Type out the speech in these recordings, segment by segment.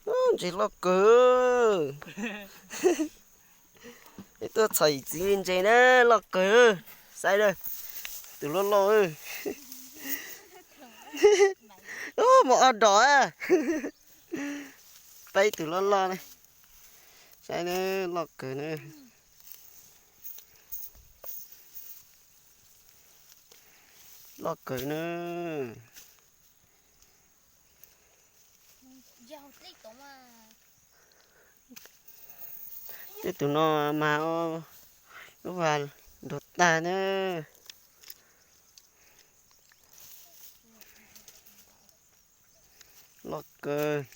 Ntses loj kawg. Peb tuaj txhom yim txiv ntses na, loj kawg. Saib na, tus loj loj. Mus ob dos. Peb tus loj loj na. Saib na, loj kawg na. Loj kawg na. Tej tus no mas lub vas nrug tag na. Loj kawg.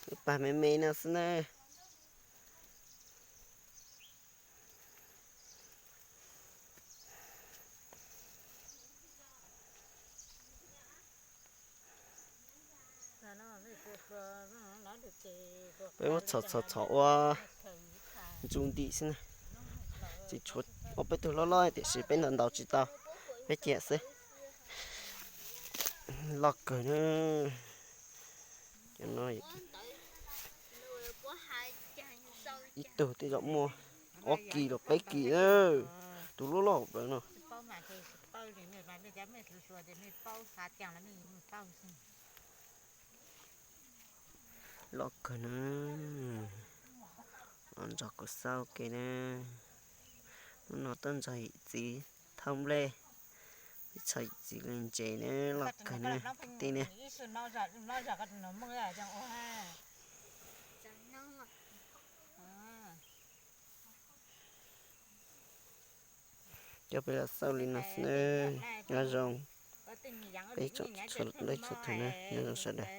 Ib pab me me no xwb na. Peb muab txhom txhom txhom ua ntxu ntim xwb na. Tsis tshuav, ua peb tug loj loj tiam sis peb ntaus ntaus tsis tau, peb cia xwb. Loj kawg na. Ib tug tej zaum muaj ob kis los peb kis na. Tus loj loj plaws no. Loj kawg na. Los nrog kuv xauj ke na. Hnub no tuaj nrog yim txiv thauj nplej, peb txhom yim txiv li ntses na, loj kawg na, kwv tij na. Coj peb los xauj li no xwb na, nyob zoo. Peb tsoom txhua leej txhua tus na, nyob zoo sawv daws.